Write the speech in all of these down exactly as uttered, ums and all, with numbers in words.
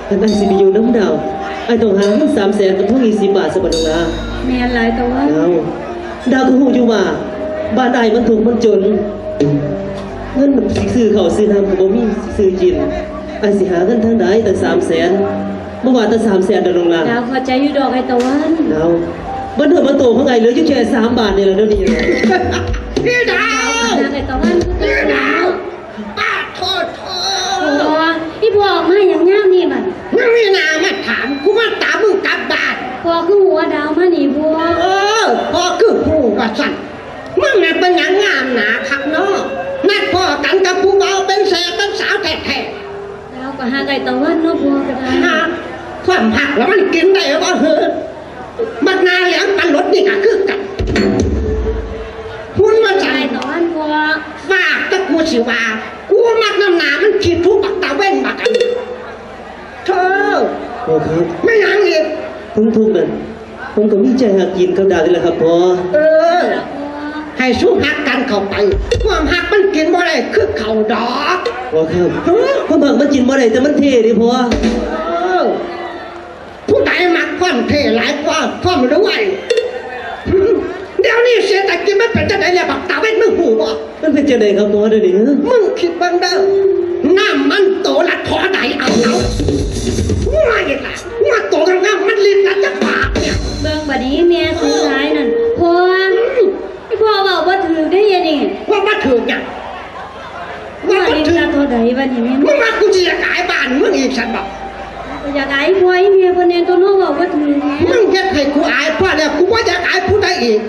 คันอ้ายสิไปอยู่นำดาว อ้ายต้องหาเงินสามแสนกับทองยี่สิบบาทซะบ่น้องหลา แม่นหลายตะวัน ดาว ดาวก็ฮู้อยู่ว่าบ้านอ้ายมันทุกข์มันจน เงินสิซื้อข้าวซื้อน้ำก็บ่มี สิซื้อกิน อ้ายสิหาเงินทางใดตั้งสามแสน บ่ว่าแต่สามแสนดอกน้องหลา ดาวเข้าใจอยู่ดอกไอ้ตะวัน ดาว บัดเทื่อบัดโตของอ้ายเหลืออยู่แค่สามบาทนี่ล่ะเดี๋ยวนี้ พี่ดาว ดาวเข้าใจไอ้ตะวันคือกันเนาะ ป้าโทษโทษ โอ้ อีพ่อออกมาหยังยามนี้บัด มึงมีหน้ามาถาม กูมาตามมึงกลับบ้าน พ่อคือหัวดาวมานี่พ่อ เออ พ่อคือผู้ว่าซั่น มึงน่ะเป็นหยังงามหนาคักเนาะ นัดพ้อกันกับผู้บ่าวเป็นแสเป็นสาวแท้ๆ ดาวก็ฮักไอ้ตะวันเนาะพ่อก็ได้ ฮัก ความฮักแล้วมันกินได้บ่เหรอ บักหน้าแหลมปันรถนี่ก็คือกัน คุณมาจ่าย ไอ้ตะวันพ่อ ฝากแต่กูสิว่า กูมักน้ำหน้ามันขี้ทุกข์บักตาเว้นบักอันนี้ เธอ พ่อครับ ไม่หยังอีก ผมทุกข์นั่น ผมก็มีใจฮักกินกับดาวนี่แหละครับพ่อ เออ ให้สู้ฮักกันเข้าไป ความฮักมันกินบ่ได้คือข้าวดอก พ่อครับ ฮะ ความฮักมันกินบ่ได้แต่มันเท่เด้พ่อ เออ ผู้ใดมักความเท่หลายกว่าความรวย เดี๋ยวนี้เศรษฐกิจมันเป็นจังได๋แล้วบักตาเว้นมึงฮู้บ่ มันเป็นจังได๋ครับพ่อเดี๋ยวนี้ฮะ มึงคิดเบิ่งเด้อ น้ำมันโตละเท่าใด เอา เอา ว่าอีกล่ะ ว่าโตงามๆมันลิตรละจักบาทเนี่ย เบิ่งบัดนี้แม่ซื้อหลายนั่น พ่อ อืม อีพ่อเว้าบ่ถืกเด้อเดี๋ยวนี้ ว่าบ่ถืกหยัง ว่าบ่ถืก ว่าลิตรละเท่าใดบัดนี้แม่ มึงว่ากูสิอยากอายบ้านมึงอีกซั่นบ่ อยากอายพ่ออีแม่เพิ่นแน่ตัวเนาะ เว้าบ่ถืกแหม มึงเฮ็ดให้กูอายพ่อแล้ว กูบ่อยากอายผู้ใดอีก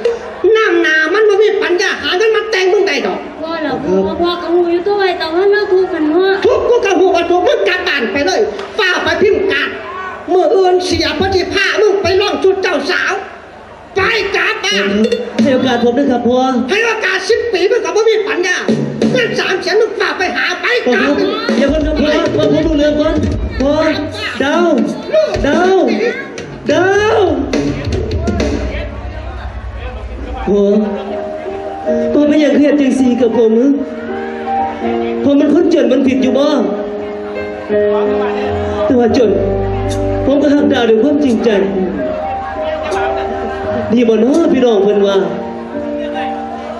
น้ำหน้ามันบ่มีปัญญาหาเงินมาแต่งมึงได้ดอก พ่อล่ะพ่อ พ่อก็ฮู้อยู่ตัวไอ้ตะวันลาวทุกข์กันเนาะ ทุกข์กูก็ฮู้ว่าทุกข์ มึงกลับบ้านไปเลย ฟ้าวไปพิมพ์การ์ด มื้ออื่นเสียเพิ่นสิพามึงไปลองชุดเจ้าสาว ไปกลับบ้าน ให้โอกาสผมด้วยครับพ่อ ให้โอกาสสิบปี มึงก็บ่มีปัญญา เงินสามแสน มึงฟ้าวไปหา ไปกลับ อย่าเพิ่งครับพ่อ พ่อผมรู้เรื่องก่อน พ่อ ดาว ดาว ดาว พ่อ พ่อเป็นหยังคือเฮ็ดจังซี่กับผม พ่อมันคนจนมันผิดอยู่บ่ แต่ว่าจน ผมก็ฮักดาวด้วยความจริงใจ ดีบ่น้อพี่น้องเพิ่นว่า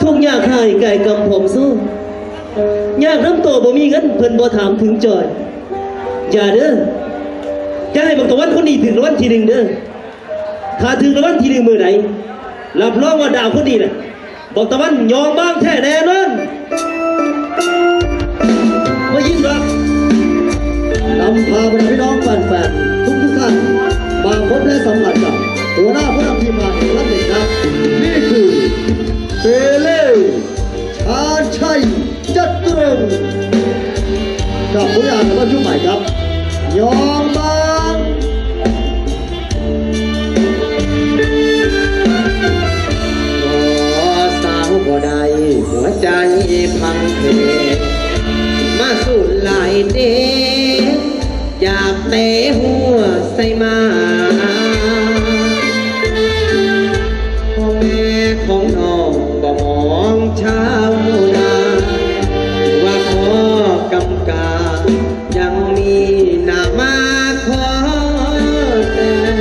ทุกข์ยากไห้กายกำผอมโซ ยากนำโตบ่มีเงินเพิ่นบ่ถามถึงจ่อย อย่าเด้อ อย่าให้บักตะวันคนนี้ถืกรางวัลที่หนึ่งเด้อ ถ้าถืกรางวัลที่หนึ่งมื้อใด รับรองว่าดาวคนนี้น่ะ บักตะวันยองบางแท้แน่นอน มายิงดอก นำพาบรรดาพี่น้องแฟนๆทุกๆท่าน มาพบและสัมผัสกับหัวหน้าผู้นำทีมงานของท่านเองครับ นี่คือ เปเล่ ชาญชัย จตุรงค์ กับผลงานอัลบั้มชุดใหม่ครับ ยองบาง บ่สาวบ่ได้ หัวใจพังเพ มาสูนหลายเด้ อยากเตะหัวใส่หมา พ่อแม่ของน้องบ่มองชาวนา ว่าพ่อกำกา ยังมีหน้ามาขอแต่ง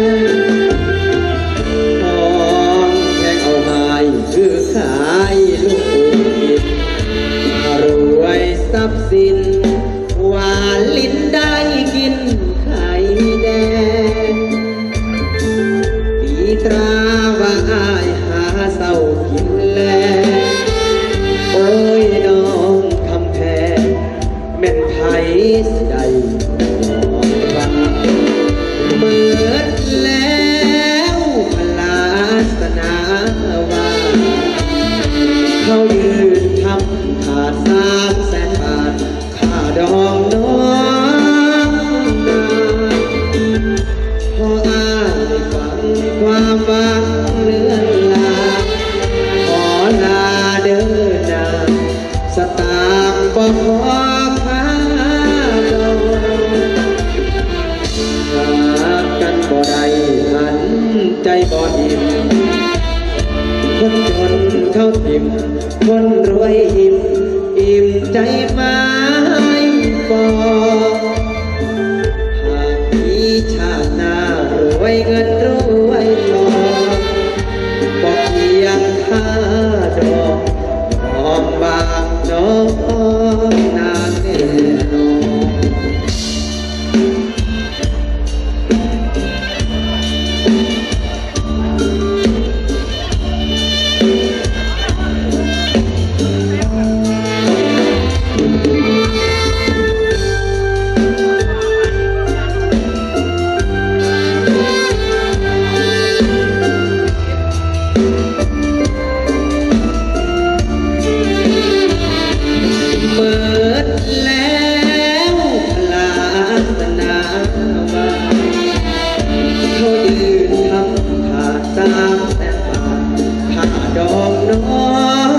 ทองแพงเอาหายคือขายลูกกิน รวยทรัพย์สิน ว่าลิ้นได้กินไข่แดง ตีตราว่าอ้ายหาเศร้ากินแลง โอ้ยน้องคำแพง แม่นไผสิได้ยอมว่า เบิดแล้วพลาสนาว่า เขายืนทำขาดสามแสนบาท ค่าดองน้องนา ขออ้ายฟังความหวังเลือนลาง ขอลาเด้อนาง สตางค์บ่พอค่าดอง หากกันบ่ได้หันใจบ่อิ่ม คนจนเขาถิ่ม คนรวยอิ่ม อิ่มใจไหมบ่ หากมี เงินรวยทอง บอกเพียงค่าดอกหอมบางน้องนางแน่นอน เมิดแล้วพลาสนาว่า เขายืนทำท่าตามแต่ปากข้าดองน้อง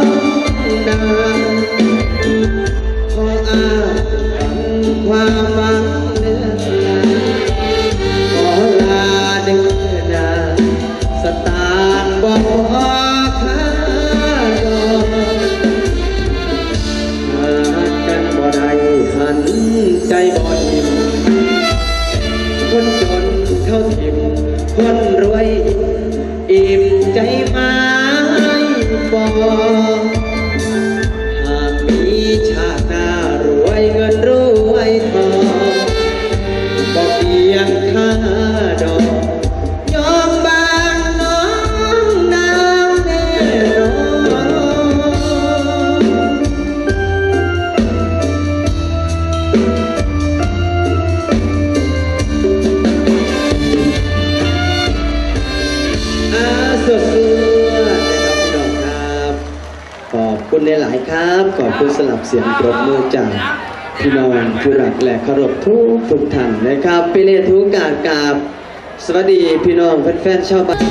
นาง ขออ้างความหวังเลือนลาง ขอลาเดินนาง สตางค์บ่พอค่าดอก หากันบ่ได้หันใจบ่อิ่ม คนจนเขาถิ่ม คนรวยอิ่มใจไหมบ่ หากมีชาติหน้ารวยเงินรวยทอง บ่เพียงค่าดอก ยอมบางน้องนางแน่นอน อ่าสวดๆนะครับพี่น้องครับ ขอบคุณหลายๆครับ ขอบคุณสำหรับเสียงปรบมือจากพี่น้องผู้รักและเคารพทุกทุกท่านนะครับ ปิเลทุกการกราบสวัสดีพี่น้องแฟนๆชาวบ้าน